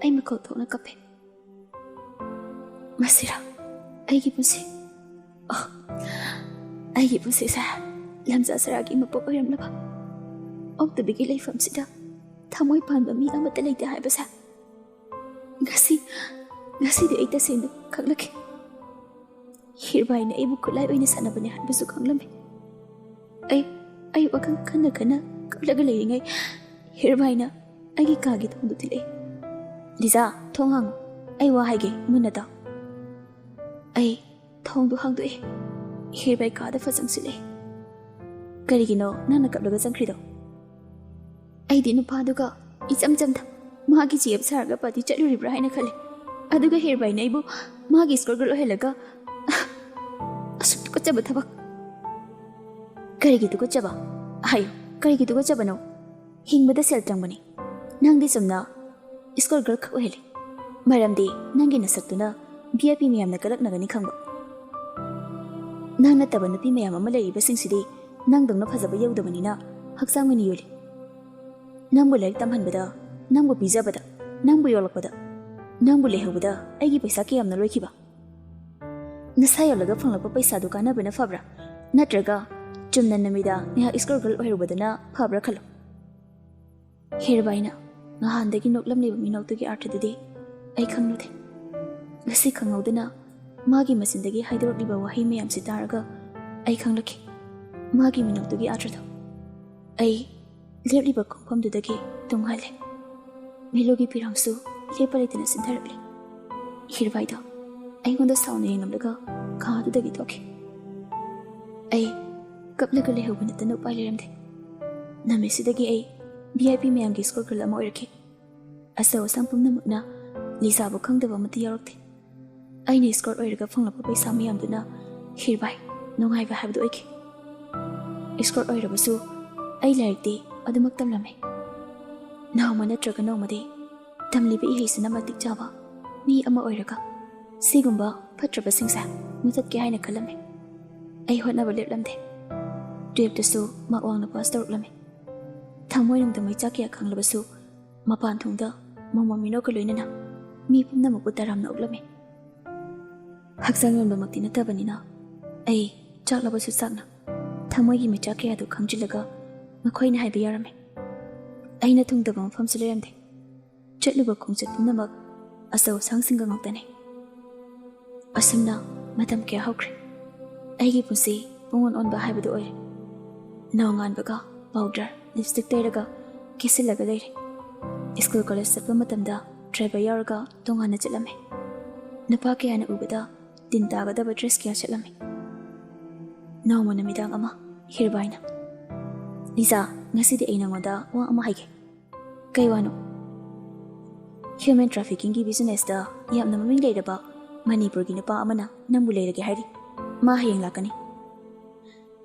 ꯑꯩ ꯃꯈꯣꯜ ꯊꯣꯛꯅ ꯀꯞꯄꯦ꯫ ꯃꯁꯤꯔꯥ ꯑꯩꯒꯤ ꯄꯨꯟꯁꯤ? ꯑꯣ, ꯑꯩꯒꯤ ꯄꯨꯟꯁꯤꯁꯦ ꯂꯝꯖꯥ ꯁꯔꯥꯒꯤ ꯃꯄꯣꯛ ꯑꯣꯏꯔꯝꯂꯕ ꯑꯣꯛꯇꯕꯤꯒꯤ ꯂꯩꯐꯝꯁꯤꯗ ꯊꯃꯣꯏ ꯄꯥꯟꯕ ꯃꯤ ꯑꯃꯠꯇ ꯂꯩꯇꯦ ꯍꯥꯏꯕꯁꯦ ꯉꯁꯤ, ꯉꯁꯤꯗꯤ ꯑꯩ ꯇꯁꯦꯡꯅ ꯈꯪꯂꯛꯈꯤ꯫ ꯍꯤꯔꯕꯥꯏꯅ ꯑꯩꯕꯨ ꯈꯨꯠꯂꯥꯏ ꯑꯣꯏꯅ ꯁꯥꯟꯅꯕꯅꯦ ꯍꯥꯏꯕꯁꯨ ꯈꯪꯂꯝꯃꯤ꯫ ꯑꯩ, ꯑꯩ ꯋꯥꯈꯜ ꯈꯟꯅ ꯈꯟꯅ ꯀꯞꯂꯒ ꯂꯩꯔꯤꯉꯩ ꯍꯤꯔꯕꯥꯏꯅ ꯑꯩꯒꯤ ꯀꯥꯒꯤ ꯊꯣꯡꯗꯨ ꯊꯤꯜꯂꯛꯑꯦ꯫ "ꯂꯤꯖꯥ, ꯊꯣꯡ ꯍꯥꯡꯉꯨ, ꯑꯩ ꯋꯥ ꯍꯥꯏꯒꯦ, ꯃꯨꯟꯅ ꯇꯥꯎ꯫" ꯑꯩ ꯊꯣꯡꯗꯨ ꯍꯥꯡꯗꯣꯛꯑꯦ꯫ ꯍꯤꯔꯕꯥꯏ ꯀꯥꯗ ꯐꯠ ꯆꯪꯁꯤꯜꯂꯛꯑꯦ꯫ "ꯀꯔꯤꯒꯤꯅꯣ ꯅꯪꯅ ꯀꯞꯂꯒ ꯆꯪꯈ꯭ꯔꯤꯗꯣ?" ꯑꯩꯗꯤ ꯅꯨꯄꯥꯗꯨꯒ ꯏꯆꯝ ꯆꯝꯅ ꯃꯥꯒꯤ ꯆꯦꯞ ꯁꯥꯔꯒ ꯄꯥꯔꯇꯤ ꯆꯠꯂꯨꯔꯤꯕ꯭ꯔꯥ ꯍꯥꯏꯅ ꯈꯜꯂꯦ꯫ ꯑꯗꯨꯒ ꯍꯤꯔꯕꯥꯏꯅ ꯑꯩꯕꯨ ꯃꯥꯒꯤ ꯏꯁꯀꯣꯔ ꯒꯔꯜ ꯑꯣꯏꯍꯜꯂꯒ ꯑꯁꯨꯛ ꯇꯨꯀꯠꯆꯕ ꯊꯕꯛ꯫ "ꯀꯔꯤꯒꯤ ꯇꯨꯀꯠꯆꯕ? ꯍꯥꯏꯌꯨ, ꯀꯔꯤꯒꯤ ꯇꯨꯀꯠꯆꯕꯅꯣ? ꯍꯤꯡꯕꯗ ꯁꯦꯜ ꯆꯪꯕꯅꯤ꯫ ꯅꯪꯗꯤ ꯆꯨꯝꯅ ꯏꯁꯀꯣꯔ ꯒꯔꯜ ꯈꯛ ꯑꯣꯏꯍꯜꯂꯤ꯫ ꯃꯔꯝꯗꯤ ꯅꯪꯒꯤ ꯅꯁꯛꯇꯨꯅ ꯚꯤ ꯑꯥꯏ ꯄꯤ ꯃꯌꯥꯝꯅ ꯀꯂꯛꯅꯒꯅꯤ ꯈꯪꯕ꯫ ꯅꯪ ꯅꯠꯇꯕ ꯅꯨꯄꯤ ꯃꯌꯥꯝ ꯑꯃ ꯂꯩꯔꯤꯕꯁꯤꯡꯁꯤꯗꯤ ꯅꯪꯗꯧꯅ ꯐꯖꯕ ꯌꯧꯗꯕꯅꯤꯅ ꯍꯛꯆꯥꯡ ꯑꯣꯏꯅ ꯌꯣꯜꯂꯤ꯫ ꯅꯪꯕꯨ ꯂꯥꯏꯔꯤꯛ ꯇꯝꯍꯟꯕꯗ, ꯅꯪꯕꯨ ꯄꯤꯖꯕꯗ, ꯅꯪꯕꯨ ꯌꯣꯜꯂꯛꯄꯗ, ꯅꯪꯕꯨ ꯂꯩꯍꯧꯕꯗ ꯑꯩꯒꯤ ꯄꯩꯁꯥ ꯀꯌꯥꯝꯅ ꯂꯣꯏꯈꯤꯕ? ꯅꯁꯥ ꯌꯣꯜꯂꯒ ꯐꯪꯂꯛꯄ ꯄꯩꯁꯥꯗꯨ ꯀꯥꯟꯅꯕꯅ ꯐꯕ꯭ꯔꯥ? ꯅꯠꯇ꯭ꯔꯒ ꯆꯨꯝꯅ ꯅꯨꯃꯤꯗꯥꯡ ꯉꯥꯏꯍꯥꯛ ꯏꯁꯀꯣꯔ ꯒꯔꯜ ꯑꯣꯏꯍꯧꯕꯗꯨꯅ ꯐꯕ꯭ꯔꯥ ꯈꯜꯂꯣ꯫" ꯍꯤꯔꯕꯥꯏꯅ ꯉꯍꯥꯟꯗꯒꯤ ꯅꯣꯛꯂꯝꯂꯤꯕ ꯃꯤꯅꯣꯛꯇꯨꯒꯤ ꯑꯥꯔꯊꯗꯨꯗꯤ ꯑꯩ ꯈꯪꯂꯨꯗꯦ꯫ ꯉꯁꯤ ꯈꯪꯍꯧꯗꯅ ꯃꯥꯒꯤ ꯃꯆꯤꯟꯗꯒꯤ ꯍꯥꯏꯗꯣꯔꯛꯂꯤꯕ ꯋꯥꯍꯩ ꯃꯌꯥꯝꯁꯤ ꯇꯥꯔꯒ ꯑꯩ ꯈꯪꯂꯛꯈꯤ꯫ ꯃꯥꯒꯤ ꯃꯤꯅꯣꯛꯇꯨꯒꯤ ꯑꯥꯔꯊꯗꯣ꯫ ꯑꯩ ꯂꯦꯞꯂꯤꯕ ꯈꯣꯡꯐꯝꯗꯨꯗꯒꯤ ꯇꯨꯡꯍꯜꯂꯦ꯫ ꯃꯤꯠꯂꯨꯒꯤ ꯄꯤꯔꯥꯡꯁꯨ ꯂꯦꯞꯄ ꯂꯩꯇꯅ ꯆꯤꯟꯊꯔꯛꯂꯦ꯫ ꯍꯤꯔꯕꯥꯏꯗꯣ ꯑꯩꯉꯣꯟꯗ ꯁꯥꯎꯅ ꯌꯦꯡꯂꯝꯂꯒ ꯀꯥꯗꯨꯗꯒꯤ ꯊꯣꯛꯈꯤ꯫ ꯑꯩ ꯀꯞꯂꯒ ꯂꯩꯍꯧꯕ ꯅꯠꯇꯅ ꯎꯄꯥꯏ ꯂꯩꯔꯝꯗꯦ꯫ ꯅꯨꯃꯤꯠꯁꯤꯗꯒꯤ ꯑꯩ ꯚꯤ ꯑꯥꯏ ꯄꯤ ꯃꯌꯥꯝꯒꯤ ꯁ꯭ꯀꯨꯜ ꯒꯔꯜ ꯑꯃ ꯑꯣꯏꯔꯛꯈꯤ꯫ ꯑꯆꯧ ꯑꯁꯥꯡ ꯄꯨꯝꯅꯃꯛꯅ ꯂꯤꯖꯥꯕꯨ ꯈꯪꯗꯕ ꯑꯃꯠꯇ ꯌꯥꯎꯔꯛꯇꯦ꯫ ꯑꯩꯅ ꯏꯁꯀꯣꯔꯠ ꯑꯣꯏꯔꯒ ꯐꯪꯂꯛꯄ ꯄꯩꯁꯥ ꯃꯌꯥꯝꯗꯨꯅ ꯍꯤꯔꯕꯥꯏ ꯅꯨꯡꯉꯥꯏꯕ ꯍꯥꯏꯕꯗꯨ ꯑꯣꯏꯈꯤ꯫ ꯏꯁꯀꯣꯔꯠ ꯑꯣꯏꯔꯕꯁꯨ ꯑꯩ ꯂꯥꯏꯔꯤꯛꯇꯤ ꯑꯗꯨꯃꯛ ꯇꯝꯂꯝꯃꯤ꯫ ꯅꯣꯡꯃ ꯅꯠꯇ꯭ꯔꯒ ꯅꯣꯡꯃꯗꯤ ꯇꯝꯂꯤꯕ ꯏꯍꯩꯁꯤꯅ ꯃꯇꯤꯛ ꯆꯥꯕ ꯃꯤ ꯑꯃ ꯑꯣꯏꯔꯒ ꯁꯤꯒꯨꯝꯕ ꯐꯠꯇ꯭ꯔꯕꯁꯤꯡꯁꯦ ꯃꯨꯊꯠꯀꯦ ꯍꯥꯏꯅ ꯈꯜꯂꯝꯃꯤ꯫ ꯑꯩ ꯍꯣꯠꯅꯕ ꯂꯦꯞꯂꯝꯗꯦ꯫ ꯇꯨꯌꯦꯜꯞꯇꯁꯨ ꯃꯥꯛ ꯋꯥꯡꯅ ꯄꯥꯁ ꯇꯧꯔꯛꯂꯝꯃꯤ꯫ ꯊꯃꯣꯏꯅꯨꯡꯗ ꯃꯩꯆꯥꯛ ꯀꯌꯥ ꯈꯪꯂꯕꯁꯨ ꯃꯄꯥꯟ ꯊꯣꯡꯗ ꯃꯣꯃꯣ ꯃꯤꯅꯣꯛꯀ ꯂꯣꯏꯅꯅ ꯃꯤ ꯄꯨꯝꯅꯃꯛꯄꯨ ꯇꯔꯥꯝꯅ ꯑꯣꯛꯂꯝꯃꯤ꯫ ꯍꯛꯆꯥꯡ ꯌꯣꯟꯕꯃꯛꯇꯤ ꯅꯠꯇꯕꯅꯤꯅ ꯑꯩ ꯆꯥꯛꯂꯕꯁꯨ ꯆꯥꯛꯅ ꯊꯃꯣꯏꯒꯤ ꯃꯩꯆꯥꯛ ꯀꯌꯥꯗꯨ ꯈꯪꯖꯤꯜꯂꯒ ꯃꯈꯣꯏꯅ ꯍꯥꯏꯕ ꯌꯥꯔꯝꯃꯤ꯫ ꯑꯩꯅ ꯊꯨꯡꯗꯕ ꯃꯐꯝꯁꯨ ꯂꯩꯔꯝꯗꯦ꯫ ꯆꯠꯂꯨꯕ ꯈꯣꯡꯆꯠ ꯄꯨꯝꯅꯃꯛ ꯑꯆꯧ ꯑꯁꯥꯡꯁꯤꯡꯒ ꯉꯥꯛꯇꯅꯤ꯫ ꯑꯁꯨꯝꯅ ꯃꯇꯝ ꯀꯌꯥ ꯍꯧꯈ꯭ꯔꯦ꯫ ꯑꯩꯒꯤ ꯄꯨꯟꯁꯤ ꯄꯨꯡꯑꯣꯟ ꯑꯣꯟꯕ ꯍꯥꯏꯕꯗꯨ ꯑꯣꯏꯔꯦ꯫ ꯅꯣꯡꯉꯥꯟꯕꯒ ꯄꯥꯎꯗꯔ, ꯂꯤꯞꯁꯇꯤꯛ ꯇꯩꯔꯒ ꯀꯦꯁꯤꯜꯂꯒ ꯂꯩꯔꯦ꯫ ꯁ꯭ꯀꯨꯜ ꯀꯣꯂꯦꯖ ꯆꯠꯄ ꯃꯇꯝꯗ ꯗ꯭ꯔꯥꯏꯚꯔ ꯌꯥꯎꯔꯒ ꯇꯣꯉꯥꯟꯅ ꯆꯠꯂꯝꯃꯤ꯫ ꯅꯨꯄꯥ ꯀꯌꯥꯅ ꯎꯕꯗ ꯇꯤꯟ ꯇꯥꯒꯗꯕ ꯗ꯭ꯔꯦꯁ ꯀꯌꯥ ꯁꯦꯠꯂꯝꯃꯤ꯫ ꯅꯣꯡꯃ ꯅꯨꯃꯤꯗꯥꯡ ꯑꯃ ꯍꯤꯔꯕꯥꯏꯅ, "ꯂꯤꯖꯥ, ꯉꯁꯤꯗꯤ ꯑꯩ ꯅꯉꯣꯟꯗ ꯋꯥ ꯑꯃ ꯍꯥꯏꯒꯦ꯫" "ꯀꯩ ꯋꯥꯅꯣ?" "ꯍ꯭ꯌꯨꯃꯦꯟ ꯇ꯭ꯔꯥꯐꯤꯀꯤꯡꯒꯤ ꯕꯤꯖꯤꯅꯦꯁꯇ ꯌꯥꯝꯅ ꯃꯃꯤꯡ ꯂꯩꯔꯕ ꯃꯅꯤꯄꯨꯔꯒꯤ ꯅꯨꯄꯥ ꯑꯃꯅ ꯅꯪꯕꯨ ꯂꯩꯔꯒꯦ ꯍꯥꯏꯔꯤ꯫ ꯃꯥ ꯍꯌꯦꯡ ꯂꯥꯛꯀꯅꯤ꯫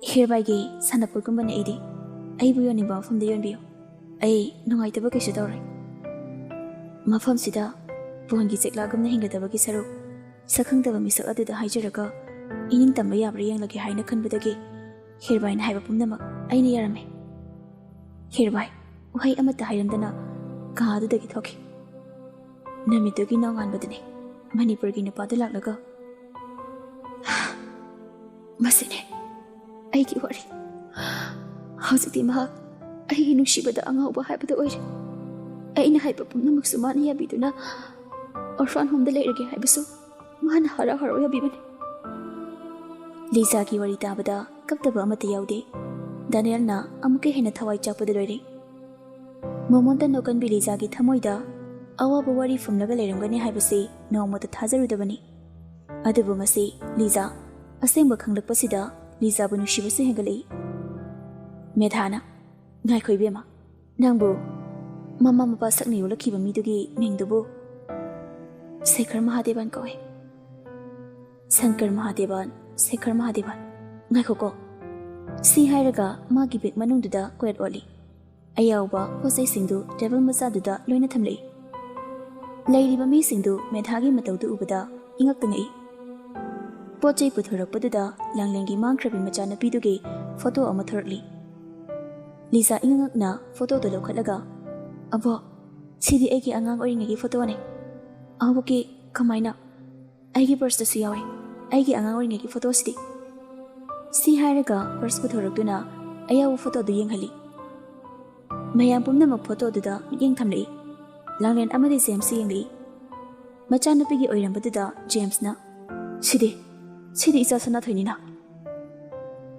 ꯍꯤꯔꯕꯥꯏꯒꯤ ꯁꯥꯟꯅꯄꯣꯠꯀꯨꯝꯕꯅꯦ ꯑꯩꯗꯤ꯫ ꯑꯩꯕꯨ ꯌꯣꯟꯅꯤꯡꯕ ꯃꯐꯝꯗ ꯌꯣꯟꯕꯤꯌꯨ꯫ ꯑꯩ ꯅꯨꯡꯉꯥꯏꯇꯕ ꯀꯩꯁꯨ ꯇꯧꯔꯣꯏ꯫ ꯃꯐꯝꯁꯤꯗ ꯄꯣꯟꯒꯤ ꯆꯦꯛꯂꯥꯒꯨꯝꯅ ꯍꯤꯡꯒꯗꯕꯒꯤ ꯁꯔꯨꯛ, ꯁꯛꯈꯪꯗꯕ ꯃꯤꯁꯛ ꯑꯗꯨꯗ ꯍꯥꯏꯖꯔꯒ ꯏꯅꯤꯡ ꯇꯝꯕ ꯌꯥꯕ꯭ꯔꯥ ꯌꯦꯡꯂꯒꯦ ꯍꯥꯏꯅ ꯈꯟꯕꯗꯒꯤ ꯍꯤꯔꯕꯥꯏꯅ ꯍꯥꯏꯕ ꯄꯨꯝꯅꯃꯛ ꯑꯩꯅ ꯌꯥꯔꯝꯃꯤ꯫" ꯍꯤꯔꯕꯥꯏ ꯋꯥꯍꯩ ꯑꯃꯠꯇ ꯍꯥꯏꯔꯝꯗꯅ ꯀꯥ ꯑꯗꯨꯗꯒꯤ ꯊꯣꯛꯈꯤ꯫ ꯅꯨꯃꯤꯠꯇꯨꯒꯤ ꯅꯣꯡꯉꯥꯟꯕꯗꯅꯤ ꯃꯅꯤꯄꯨꯔꯒꯤ ꯅꯨꯄꯥꯗꯨ ꯂꯥꯛꯂꯒ, "ꯃꯁꯤꯅꯤ ꯑꯩꯒꯤ ꯋꯥꯔꯤ꯫ ꯍꯧꯖꯤꯛꯇꯤ ꯃꯍꯥꯛ ꯑꯩꯒꯤ ꯅꯨꯡꯁꯤꯕꯗ ꯑꯉꯥꯎꯕ ꯍꯥꯏꯕꯗꯨ ꯑꯣꯏꯔꯦ꯫ ꯑꯩꯅ ꯍꯥꯏꯕ ꯄꯨꯝꯅꯃꯛꯁꯨ ꯃꯥꯅ ꯌꯥꯕꯤꯗꯨꯅ ꯑꯣꯔꯐꯥꯟ ꯍꯣꯝꯗ ꯂꯩꯔꯒꯦ ꯍꯥꯏꯕꯁꯨ ꯃꯥꯅ ꯍꯔꯥꯎ ꯍꯔꯥꯎ ꯌꯥꯕꯤꯕꯅꯤ꯫" ꯂꯤꯖꯥꯒꯤ ꯋꯥꯔꯤ ꯇꯥꯕꯗ ꯀꯞꯇꯕ ꯑꯃꯠꯇ ꯌꯥꯎꯗꯦ꯫ ꯗꯥꯅꯤꯌꯦꯜꯅ ꯑꯃꯨꯛꯀ ꯍꯦꯟꯅ ꯊꯋꯥꯏ ꯆꯥꯛꯄꯗ ꯂꯣꯏꯔꯦ꯫ ꯃꯣꯃꯣꯟꯇ ꯅꯣꯀꯟꯕꯤ ꯂꯤꯖꯥꯒꯤ ꯊꯃꯣꯏꯗ ꯑꯋꯥꯕ ꯋꯥꯔꯤ ꯐꯨꯝꯂꯒ ꯂꯩꯔꯝꯒꯅꯤ ꯍꯥꯏꯕꯁꯤ ꯅꯣꯡꯃꯇ ꯊꯥꯖꯔꯨꯗꯕꯅꯤ꯫ ꯑꯗꯨꯕꯨ ꯉꯁꯤ ꯂꯤꯖꯥ ꯑꯁꯦꯡꯕ ꯈꯪꯂꯛꯄꯁꯤꯗ ꯂꯤꯖꯥꯕꯨ ꯅꯨꯡꯁꯤꯕꯁꯨ ꯍꯦꯟꯒꯠꯂꯛꯏ꯫ ꯃꯦꯙꯥꯅ, "ꯉꯥꯏꯈꯣ ꯏꯕꯦꯝꯃ, ꯅꯪꯕꯨ ꯃꯃꯥ ꯃꯄꯥ ꯁꯛꯅ ꯌꯣꯛꯂꯛꯈꯤꯕ ꯃꯤꯗꯨꯒꯤ ꯃꯤꯡꯗꯨꯕꯨ?" "ꯁꯦꯈꯔ ꯃꯍꯥꯗꯦꯕꯟ ꯀꯧꯏ꯫" "ꯁꯪꯀꯔ ꯃꯍꯥꯗꯦꯕꯟ, ꯁꯦꯈꯔ ꯃꯍꯥꯗꯦꯕꯟ꯫ ꯉꯥꯏꯈꯣꯀꯣ꯫" ꯁꯤ ꯍꯥꯏꯔꯒ ꯃꯥꯒꯤ ꯕꯦꯒ ꯃꯅꯨꯡꯗꯨꯗ ꯀꯣꯏꯠ ꯑꯣꯠꯂꯤ꯫ ꯑꯌꯥꯎꯕ ꯄꯣꯠ ꯆꯩꯁꯤꯡꯗꯨ ꯇꯦꯕꯜ ꯃꯆꯥꯗꯨꯗ ꯂꯣꯏꯅ ꯊꯝꯂꯛꯏ꯫ ꯂꯩꯔꯤꯕ ꯃꯤꯁꯤꯡꯗꯨ ꯃꯦꯙꯥꯒꯤ ꯃꯇꯧꯗꯨ ꯎꯕꯗ ꯏꯉꯛꯇ ꯉꯛꯏ꯫ ꯄꯣꯠ ꯆꯩ ꯄꯨꯊꯣꯔꯛꯄꯗꯨꯗ ꯂꯥꯡꯂꯦꯟꯒꯤ ꯃꯥꯡꯈ꯭ꯔꯕꯤ ꯃꯆꯥꯅꯨꯄꯤꯗꯨꯒꯤ ꯐꯣꯇꯣ ꯑꯃ ꯊꯣꯔꯛꯂꯤ꯫ ꯂꯤꯖꯥ ꯏꯉꯛꯅ ꯐꯣꯇꯣꯗꯨ ꯂꯧꯈꯠꯂꯒ, "ꯑꯕꯣ, ꯁꯤꯗꯤ ꯑꯩꯒꯤ ꯑꯉꯥꯡ ꯑꯣꯏꯔꯤꯉꯩꯒꯤ ꯐꯣꯇꯣꯅꯦ꯫" "ꯑꯕꯣ, ꯀꯦ, ꯀꯃꯥꯏꯅ?" "ꯑꯩꯒꯤ ꯄꯔꯁꯇꯁꯨ ꯌꯥꯎꯏ, ꯑꯩꯒꯤ ꯑꯉꯥꯡ ꯑꯣꯏꯔꯤꯉꯩꯒꯤ ꯐꯣꯇꯣꯁꯤꯗꯤ꯫" ꯁꯤ ꯍꯥꯏꯔꯒ ꯄꯔꯁ ꯄꯨꯊꯣꯔꯛꯇꯨꯅ ꯑꯌꯥꯎꯕ ꯐꯣꯇꯣꯗꯨ ꯌꯦꯡꯍꯜꯂꯤ꯫ ꯃꯌꯥꯝ ꯄꯨꯝꯅꯃꯛ ꯐꯣꯇꯣꯗꯨꯗ ꯃꯤꯠꯌꯦꯡ ꯊꯝꯂꯛꯏ꯫ ꯂꯥꯡꯂꯦꯟ ꯑꯃꯗꯤ ꯖꯦꯝꯁꯁꯨ ꯌꯦꯡꯂꯛꯏ꯫ ꯃꯆꯥꯅꯨꯄꯤꯒꯤ ꯑꯣꯏꯔꯝꯕꯗꯨꯗ ꯖꯦꯝꯁꯅ, "ꯁꯤꯗꯤ, ꯁꯤꯗꯤ ꯏꯆꯥ ꯁꯅꯥꯊꯣꯏꯅꯤꯅ꯫"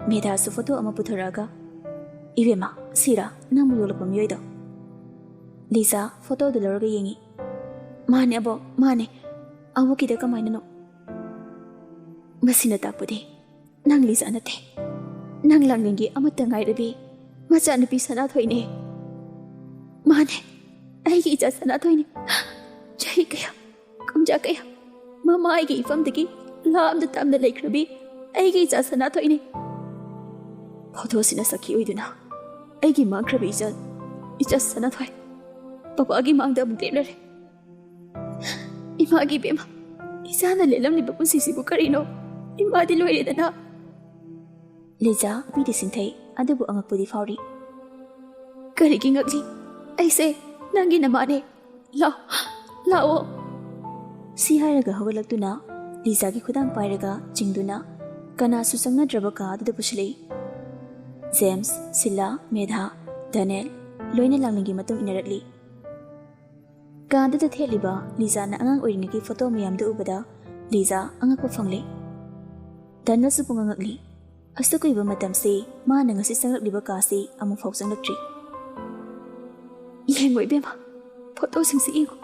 ꯃꯦꯙꯥꯁꯨ ꯐꯣꯇꯣ ꯑꯃ ꯄꯨꯊꯣꯔꯛꯑꯒ, "ꯏꯕꯦꯝꯃ, ꯁꯤꯔꯥ ꯅꯪꯕꯨ ꯌꯣꯛꯂꯛꯄ ꯃꯤꯑꯣꯏꯗꯣ?" ꯂꯤꯖꯥ ꯐꯣꯇꯣꯗꯨ ꯂꯧꯔꯒ ꯌꯦꯡꯉꯤ꯫ "ꯃꯥꯅꯦ ꯑꯕꯣ, ꯃꯥꯅꯦ꯫ ꯑꯕꯣꯛꯀꯤꯗ ꯀꯃꯥꯏꯅꯅꯣ?" "ꯃꯁꯤꯅ ꯇꯥꯛꯄꯗꯤ ꯅꯪ ꯂꯤꯖꯥ ꯅꯠꯇꯦ꯫ ꯅꯪ ꯂꯥꯡꯂꯦꯟꯒꯤ ꯑꯃꯠꯇ ꯉꯥꯏꯔꯕꯤ ꯃꯆꯥꯅꯨꯄꯤ ꯁꯅꯥꯊꯣꯏꯅꯦ꯫" "ꯃꯥꯅꯦ, ꯑꯩꯒꯤ ꯏꯆꯥ ꯁꯅꯥꯊꯣꯏꯅꯦ꯫ ꯆꯍꯤ ꯀꯌꯥ, ꯀꯨꯝꯖꯥ ꯀꯌꯥ ꯃꯃꯥ ꯑꯩꯒꯤ ꯏꯐꯝꯗꯒꯤ ꯂꯥꯞꯅ ꯇꯝꯅ ꯂꯩꯈ꯭ꯔꯕꯤ ꯑꯩꯒꯤ ꯏꯆꯥ ꯁꯅꯥꯊꯣꯏꯅꯦ꯫" ꯐꯣꯇꯣꯁꯤꯅ ꯁꯛꯈꯤ ꯑꯣꯏꯗꯨꯅ ꯑꯩꯒꯤ ꯃꯥꯡꯈ꯭ꯔꯕꯤ ꯏꯆꯥ, ꯏꯆꯥ ꯁꯅꯥꯊꯣꯏ ꯄꯄꯥꯒꯤ ꯃꯥꯡꯗ ꯑꯃꯨꯛ ꯂꯦꯞꯂꯔꯦ꯫ ꯏꯃꯥꯒꯤ ꯏꯕꯦꯝꯃ, ꯏꯆꯥꯅ ꯂꯦꯜꯂꯝꯂꯤꯕ ꯄꯨꯟꯁꯤꯁꯤꯕꯨ ꯀꯔꯤꯅꯣ? ꯏꯃꯥꯗꯤ ꯂꯣꯏꯔꯦꯗꯅ꯫ ꯂꯤꯖꯥ ꯃꯤꯗꯤ ꯁꯤꯡꯊꯩ, ꯑꯗꯨꯕꯨ ꯑꯉꯛꯄꯗꯤ ꯐꯥꯎꯔꯤ꯫ "ꯀꯔꯤꯒꯤ ꯉꯛꯂꯤ? ꯑꯩꯁꯦ ꯅꯪꯒꯤ ꯅꯃꯥꯅꯦ꯫ ꯂꯥꯛꯑꯣ, ꯂꯥꯛꯑꯣ꯫" ꯁꯤ ꯍꯥꯏꯔꯒ ꯍꯧꯒꯠꯂꯛꯇꯨꯅ ꯂꯤꯖꯥꯒꯤ ꯈꯨꯗꯥꯡ ꯄꯥꯏꯔꯒ ꯆꯤꯡꯗꯨꯅ ꯀꯅꯥꯁꯨ ꯆꯪꯅꯗ꯭ꯔꯕ ꯀꯥ ꯑꯗꯨꯗ ꯄꯨꯁꯤꯜꯂꯛꯏ꯫ ꯖꯦꯝꯁ, ꯁꯤꯂꯥ, ꯃꯦꯙꯥ, ꯗꯅꯦꯜ ꯂꯣꯏꯅ ꯂꯥꯡꯂꯦꯟꯒꯤ ꯃꯇꯨꯡ ꯏꯟꯅꯔꯛꯂꯤ꯫ ꯀꯥꯗꯨꯗ ꯊꯦꯠꯂꯤꯕ ꯂꯤꯖꯥꯅ ꯑꯉꯥꯡ ꯑꯣꯏꯔꯤꯉꯩꯒꯤ ꯐꯣꯇꯣ ꯃꯌꯥꯝꯗꯨ ꯎꯕꯗ ꯂꯤꯖꯥ ꯑꯉꯛꯄ ꯐꯪꯂꯦ꯫ ꯗꯅꯦꯜꯁꯨ ꯄꯨꯡꯉꯛ ꯉꯛꯂꯤ꯫ ꯑꯁꯨꯛ ꯀꯨꯏꯕ ꯃꯇꯝꯁꯤ ꯃꯥꯅ ꯉꯁꯤ ꯆꯪꯂꯛꯂꯤꯕ ꯀꯥꯁꯤ ꯑꯃꯨꯛꯐꯥꯎ ꯆꯪꯂꯛꯇ꯭ꯔꯤ꯫ "ꯌꯦꯡꯉꯣ ꯏꯕꯦꯝꯃ, ꯐꯣꯇꯣꯁꯤꯡꯁꯤ ꯌꯦꯡꯉꯣ꯫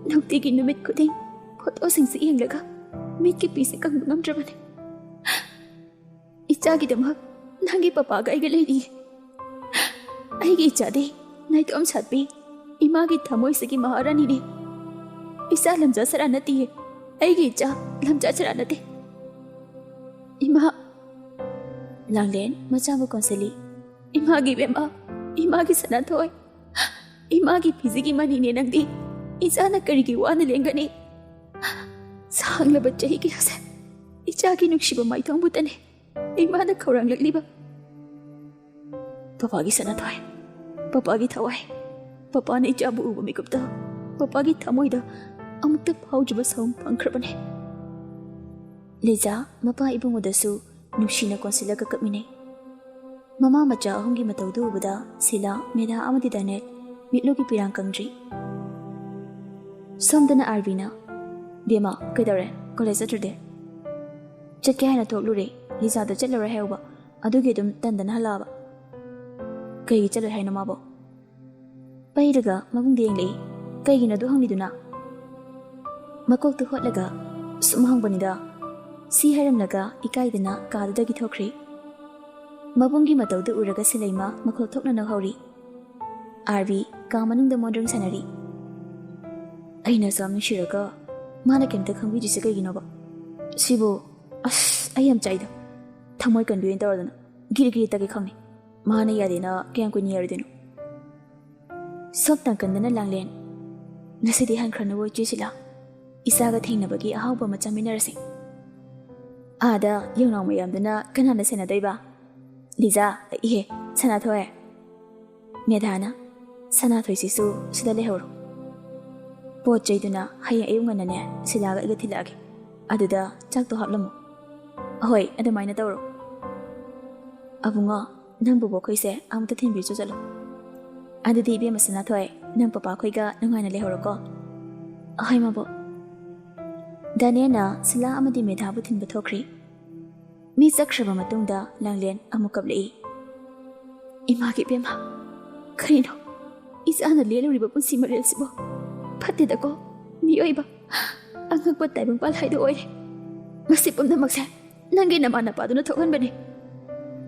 ꯅꯨꯡꯇꯤꯒꯤ ꯅꯨꯃꯤꯠ ꯈꯨꯗꯤꯡ ꯐꯣꯇꯣꯁꯤꯡꯁꯤ ꯌꯦꯡꯂꯒ ꯃꯤꯠꯀꯤ ꯄꯤꯁꯦ ꯀꯪꯕ ꯉꯝꯗ꯭ꯔꯕꯅꯦ꯫ ꯏꯆꯥꯒꯤꯗꯃꯛ ꯅꯪꯒꯤ ꯄꯄꯥꯒ ꯑꯩꯒ ꯂꯩꯔꯤꯌꯦ꯫ ꯑꯩꯒꯤ ꯏꯆꯥꯗꯤ ꯅꯥꯏꯇꯣꯝ ꯁꯥꯠꯄꯤ, ꯏꯃꯥꯒꯤ ꯊꯃꯣꯏꯁꯤꯒꯤ ꯃꯍꯥꯔꯥꯅꯤꯅꯦ꯫ ꯏꯆꯥ ꯂꯝꯖꯥ ꯁꯔꯥ ꯅꯠꯇꯤꯌꯦ꯫ ꯑꯩꯒꯤ ꯏꯆꯥ ꯂꯝꯖꯥ ꯁꯔꯥ ꯅꯠꯇꯦ꯫ ꯏꯃꯥ꯫ ꯂꯥꯡꯂꯦꯟ ꯃꯆꯥꯕꯨ ꯀꯣꯟꯁꯤꯜꯂꯤ꯫ ꯏꯃꯥꯒꯤ ꯏꯕꯦꯝꯃ, ꯏꯃꯥꯒꯤ ꯁꯅꯥꯊꯣꯏ, ꯏꯃꯥꯒꯤ ꯐꯤꯖꯤꯒꯤ ꯃꯅꯤꯅꯦ ꯅꯪꯗꯤ꯫ ꯏꯆꯥꯅ ꯀꯔꯤꯒꯤ ꯋꯥꯅ ꯂꯦꯟꯒꯅꯤ? ꯁꯥꯡꯂꯕ ꯆꯍꯤ ꯀꯌꯥꯁꯦ ꯏꯆꯥꯒꯤ ꯅꯨꯡꯁꯤꯕ ꯃꯥꯏꯊꯣꯡꯕꯨꯇꯅꯦ ꯏꯃꯥꯅ ꯈꯧꯔꯥꯡꯂꯛꯂꯤꯕ꯫ ꯄꯄꯥꯒꯤ ꯁꯅꯥꯊꯣꯏ, ꯄꯄꯥꯒꯤ ꯊꯋꯥꯏ, ꯄꯄꯥꯅ ꯏꯆꯥꯕꯨ ꯎꯕ ꯃꯤꯀꯨꯞꯇ ꯄꯄꯥꯒꯤ ꯊꯃꯣꯏꯗ ꯑꯃꯨꯛꯇ ꯐꯥꯎꯗ꯭ꯔꯤꯕ ꯁꯥꯎꯝ ꯐꯪꯈ꯭ꯔꯕꯅꯦ꯫ ꯂꯤꯖꯥ ꯃꯄꯥ ꯏꯕꯨꯡꯉꯣꯗꯁꯨ ꯅꯨꯡꯁꯤꯅ ꯀꯣꯟꯁꯤꯜꯂꯒ ꯀꯞꯃꯤꯟꯅꯩ꯫ ꯃꯃꯥ ꯃꯆꯥ ꯑꯍꯨꯝꯒꯤ ꯃꯇꯧꯗꯨ ꯎꯕꯗ ꯁꯤꯂꯥ, ꯃꯦꯙꯥ ꯑꯃꯗꯤ ꯗꯥꯅꯦꯠ ꯃꯤꯠꯂꯨꯒꯤ ꯄꯤꯔꯥꯡ ꯀꯪꯗ꯭ꯔꯤ꯫ ꯁꯣꯝꯗꯅ ꯑꯥꯔꯕꯤꯅ, "ꯕꯦꯝꯃ, ꯀꯩꯗꯧꯔꯦ? ꯀꯣꯂꯦꯖ ꯆꯠꯇ꯭ꯔꯗꯤ?" "ꯆꯠꯀꯦ ꯍꯥꯏꯅ ꯊꯣꯛꯂꯨꯔꯦ, ꯂꯤꯖꯥꯗꯣ ꯆꯠꯂꯔꯣꯏ ꯍꯥꯏꯍꯧꯕ, ꯑꯗꯨꯒꯤ ꯑꯗꯨꯝ ꯇꯟꯗꯅ ꯍꯜꯂꯛꯑꯕ꯫" "ꯀꯩꯒꯤ ꯆꯠꯂꯣꯏ ꯍꯥꯏꯅꯣ ꯃꯥꯕꯣ?" ꯄꯩꯔꯒ ꯃꯕꯨꯡꯗ ꯌꯦꯡꯂꯛꯏ꯫ "ꯀꯩꯒꯤꯅꯣ ꯑꯗꯨ ꯍꯪꯂꯤꯗꯨꯅ?" ꯃꯀꯣꯛꯇꯨ ꯍꯣꯠꯂꯒ ꯁꯨꯝ ꯍꯪꯕꯅꯤꯗ꯫ ꯁꯤ ꯍꯥꯏꯔꯝꯂꯒ ꯏꯀꯥꯏꯗꯅ ꯀꯥꯗꯨꯗꯒꯤ ꯊꯣꯛꯈ꯭ꯔꯤ꯫ ꯃꯕꯨꯡꯒꯤ ꯃꯇꯧꯗꯨ ꯎꯔꯒ ꯁꯤꯂꯩꯃ ꯃꯈꯣꯜ ꯊꯣꯛꯅ ꯅꯣꯛꯍꯧꯔꯤ꯫ ꯑꯥꯔꯕꯤ ꯀꯥ ꯃꯅꯨꯡꯗ ꯃꯣꯟꯗ꯭ꯔꯪ ꯁꯥꯟꯅꯔꯤ꯫ "ꯑꯩꯅ ꯑꯁꯨꯛ ꯌꯥꯝ ꯅꯨꯡꯁꯤꯔꯒ ꯃꯥꯅ ꯀꯩꯝꯇ ꯈꯪꯕꯤꯗ꯭ꯔꯤꯁꯦ ꯀꯩꯒꯤꯅꯣꯕ? ꯁꯤꯕꯨ, ꯑꯁ, ꯑꯩ ꯌꯥꯝ ꯆꯥꯛꯏꯗ꯫ ꯊꯃꯣꯏ ꯀꯟꯕꯤ ꯑꯣꯏꯅ ꯇꯧꯔꯗꯅ ꯒꯤꯔꯤ ꯒꯤꯔꯤ ꯇꯛꯀꯦ ꯈꯪꯅꯤ꯫ ꯃꯥꯅ ꯌꯥꯗꯦꯅ ꯀꯌꯥꯝ ꯀꯨꯏꯅ ꯌꯥꯔꯣꯏꯗꯣꯏꯅꯣ?" ꯁꯣꯝ ꯅꯥꯀꯟꯗꯅ ꯂꯥꯡꯂꯦꯟ, "ꯉꯁꯤꯗꯤ ꯍꯟꯈ꯭ꯔꯅꯨ ꯏꯆꯦ ꯁꯤꯂꯥ꯫ ꯏꯆꯥꯒ ꯊꯦꯡꯅꯕꯒꯤ ꯑꯍꯥꯎꯕ ꯑꯃ ꯆꯥꯃꯤꯟꯅꯔꯁꯤ꯫ ꯑꯥꯗ ꯌꯦꯡꯅꯥꯎ ꯃꯌꯥꯝꯗꯨꯅ ꯀꯅꯥꯅ ꯁꯦꯟꯅꯗꯣꯏꯕ? ꯂꯤꯖꯥ, ꯏꯍꯦ, ꯁꯅꯥꯊꯣꯏ꯫" ꯃꯦꯙꯥꯅ, "ꯁꯅꯥꯊꯣꯏꯁꯤꯁꯨ ꯁꯤꯗ ꯂꯩꯍꯧꯔꯣ꯫ ꯄꯣꯠ ꯆꯩꯗꯨꯅ ꯍꯌꯦꯡ ꯑꯌꯨꯛ ꯉꯟꯅꯅꯦ ꯁꯤꯂꯥꯒ ꯑꯩꯒ ꯊꯤꯜꯂꯛꯑꯒꯦ꯫ ꯑꯗꯨꯗ ꯆꯥꯛꯇꯣ ꯍꯥꯞꯂꯝꯃꯨ꯫" "ꯑꯍꯣꯏ, ꯑꯗꯨꯃꯥꯏꯅ ꯇꯧꯔꯣ꯫" "ꯑꯕꯨꯡꯉꯣ, ꯅꯪ ꯕꯣꯕꯣꯛꯈꯣꯏꯁꯦ ꯑꯃꯨꯛꯇ ꯊꯤꯟꯕꯤꯔꯨꯆꯣ ꯆꯠꯂꯣ꯫" "ꯑꯗꯨꯗꯤ ꯏꯕꯦꯝꯃ ꯁꯅꯥꯊꯣꯏ, ꯅꯪ ꯄꯄꯥꯈꯣꯏꯒ ꯅꯨꯡꯉꯥꯏꯅ ꯂꯩꯍꯧꯔꯣꯀꯣ꯫" "ꯑꯍꯣꯏ ꯃꯕꯣꯛ꯫" ꯗꯥꯅꯤꯌꯦꯜꯅ ꯁꯤꯂꯥ ꯑꯃꯗꯤ ꯃꯦꯙꯥꯕꯨ ꯊꯤꯟꯕ ꯊꯣꯛꯈ꯭ꯔꯤ꯫ ꯃꯤ ꯆꯠꯈ꯭ꯔꯕ ꯃꯇꯨꯡꯗ ꯂꯥꯡꯂꯦꯟ ꯑꯃꯨꯛ ꯀꯞꯂꯛꯏ꯫ "ꯏꯃꯥꯒꯤ ꯏꯕꯦꯝꯃ, ꯀꯔꯤꯅꯣ ꯏꯆꯥꯅ ꯂꯦꯜꯂꯨꯔꯤꯕ ꯄꯨꯟꯁꯤ ꯃꯔꯦꯜꯁꯤꯕꯣ? ꯐꯠꯇꯦꯗꯀꯣ ꯃꯤꯑꯣꯏꯕ꯫ ꯑꯉꯛꯄ ꯇꯥꯏꯕꯪꯄꯥꯜ ꯍꯥꯏꯗꯣ ꯑꯣꯏꯔꯦ꯫ ꯃꯁꯤ ꯄꯨꯝꯅꯃꯛꯁꯦ ꯅꯪꯒꯤ ꯅꯃꯥꯟꯅꯄꯥꯗꯨꯅ ꯊꯣꯛꯍꯟꯕꯅꯤ꯫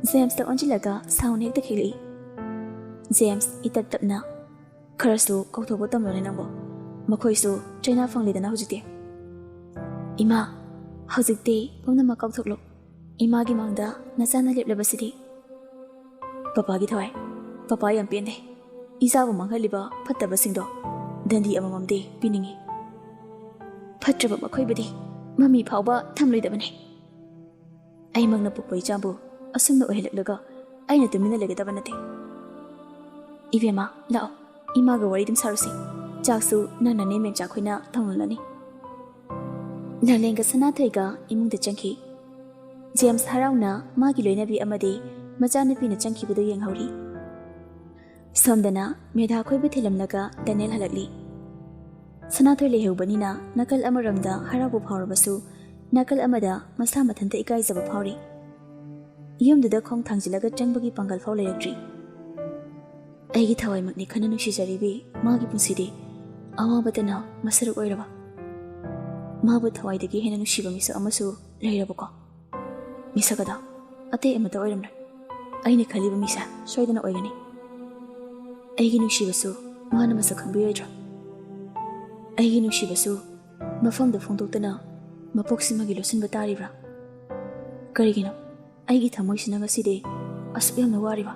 ꯖꯦꯝꯁꯇ ꯑꯣꯟꯁꯤꯜꯂꯒ ꯁꯥꯎꯟ ꯍꯦꯛꯇ ꯈꯤꯛꯂꯛꯏ꯫ ꯖꯦꯝꯁ, ꯏꯇꯞ ꯇꯞꯅ, "ꯈꯔꯁꯨ ꯀꯥꯎꯊꯣꯛꯄ ꯇꯝꯂꯣꯅꯦ ꯅꯪꯕꯣ꯫ ꯃꯈꯣꯏꯁꯨ ꯆꯩꯅꯥ ꯐꯪꯂꯦꯗꯅ ꯍꯧꯖꯤꯛꯇꯤ꯫" "ꯏꯃꯥ, ꯍꯧꯖꯤꯛꯇꯤ ꯄꯨꯝꯅꯃꯛ ꯀꯥꯎꯊꯣꯛꯂꯣ꯫ ꯏꯃꯥꯒꯤ ꯃꯥꯡꯗ ꯅꯆꯥꯅ ꯂꯦꯞꯂꯕꯁꯤꯗꯤ꯫" "ꯄꯄꯥꯒꯤ ꯊꯋꯥꯏ, ꯄꯄꯥ ꯌꯥꯝ ꯄꯦꯟꯗꯦ꯫ ꯏꯆꯥꯕꯨ ꯃꯥꯡꯍꯜꯂꯤꯕ ꯐꯠꯇꯕꯁꯤꯡꯗꯣ ꯗꯟꯗꯤ ꯑꯃꯃꯝꯗꯤ ꯄꯤꯅꯤꯡꯏ꯫ ꯐꯠꯇ꯭ꯔꯕ ꯃꯈꯣꯏꯕꯨꯗꯤ ꯃꯃꯤ ꯐꯥꯎꯕ ꯊꯝꯂꯣꯏꯗꯕꯅꯤ꯫ ꯑꯩꯃꯛꯅ ꯄꯣꯛꯄ ꯏꯆꯥꯕꯨ ꯑꯁꯨꯝꯅ ꯑꯣꯏꯍꯜꯂꯛꯂꯒ ꯑꯩꯅ ꯇꯨꯃꯤꯟꯅ ꯂꯩꯒꯗꯕ ꯅꯠꯇꯦ꯫ ꯏꯕꯦꯝꯃ, ꯂꯥꯛꯑꯣ, ꯏꯃꯥꯒ ꯋꯥꯔꯤ ꯑꯗꯨꯝ ꯁꯥꯔꯨꯁꯤ꯫ ꯆꯥꯛꯁꯨ ꯅꯪꯅꯅꯦ ꯃꯦꯝꯆꯥ ꯈꯣꯏꯅ ꯊꯣꯡꯂꯅꯤ꯫" ꯂꯥꯂꯦꯟꯒ ꯁꯅꯥꯊꯣꯏꯒ ꯏꯃꯨꯡꯗ ꯆꯪꯈꯤ꯫ ꯖꯦꯝꯁ ꯍꯔꯥꯎꯅ ꯃꯥꯒꯤ ꯂꯣꯏꯅꯕꯤ ꯑꯃꯗꯤ ꯃꯆꯥꯅꯨꯄꯤꯅ ꯆꯪꯈꯤꯕꯗꯨ ꯌꯦꯡꯍꯧꯔꯤ꯫ ꯁꯣꯝꯗꯅ ꯃꯦꯙꯥ ꯈꯣꯏꯕꯨ ꯊꯤꯜꯂꯝꯂꯒ ꯗꯅꯦꯜ ꯍꯜꯂꯛꯂꯤ꯫ ꯁꯅꯥꯊꯣꯏ ꯂꯩꯍꯧꯕꯅꯤꯅ ꯅꯥꯀꯜ ꯑꯃꯔꯣꯝꯗ ꯍꯔꯥꯎꯕ ꯐꯥꯎꯔꯕꯁꯨ, ꯅꯥꯀꯜ ꯑꯃꯗ ꯃꯁꯥ ꯃꯊꯟꯇ ꯏꯀꯥꯏꯖꯕ ꯐꯥꯎꯔꯤ꯫ ꯌꯨꯝꯗꯨꯗ ꯈꯣꯡ ꯊꯥꯡꯖꯤꯜꯂꯒ ꯆꯪꯕꯒꯤ ꯄꯥꯡꯒꯜ ꯐꯥꯎ ꯂꯩꯔꯛꯇ꯭ꯔꯤ꯫ "ꯑꯩꯒꯤ ꯊꯋꯥꯏꯃꯛꯅꯤ ꯈꯟꯅ ꯅꯨꯡꯁꯤꯖꯔꯤꯕꯤ ꯃꯥꯒꯤ ꯄꯨꯟꯁꯤꯗꯤ ꯑꯋꯥꯕꯇꯅ ꯃꯁꯔꯨꯛ ꯑꯣꯏꯔꯕ꯫ ꯃꯥꯕꯨ ꯊꯋꯥꯏꯗꯒꯤ ꯍꯦꯟꯅ ꯅꯨꯡꯁꯤꯕ ꯃꯤꯁꯛ ꯑꯃꯁꯨ ꯂꯩꯔꯕꯀꯣ? ꯃꯤꯁꯛ ꯑꯗꯣ ꯑꯇꯩ ꯑꯃꯠꯇ ꯑꯣꯏꯔꯝꯂꯣꯏ꯫ ꯑꯩꯅ ꯈꯜꯂꯤꯕ ꯃꯤꯁꯦ ꯁꯣꯏꯗꯅ ꯑꯣꯏꯒꯅꯤ꯫ ꯑꯩꯒꯤ ꯅꯨꯡꯁꯤꯕꯁꯨ ꯃꯥꯅ ꯃꯁꯛ ꯈꯪꯕꯤꯔꯣꯏꯗ꯭ꯔꯣ? ꯑꯩꯒꯤ ꯅꯨꯡꯁꯤꯕꯁꯨ ꯃꯐꯝꯗ ꯐꯣꯡꯗꯣꯛꯇꯅ ꯃꯄꯣꯛꯁꯤꯃꯒꯤ ꯂꯣꯠꯁꯤꯟꯕ ꯇꯥꯔꯤꯕ꯭ꯔꯥ? ꯀꯔꯤꯒꯤꯅꯣ ꯑꯩꯒꯤ ꯊꯃꯣꯏꯁꯤꯅ ꯉꯁꯤꯗꯤ ꯑꯁꯨꯛ ꯌꯥꯝꯅ ꯋꯥꯔꯤꯕ?"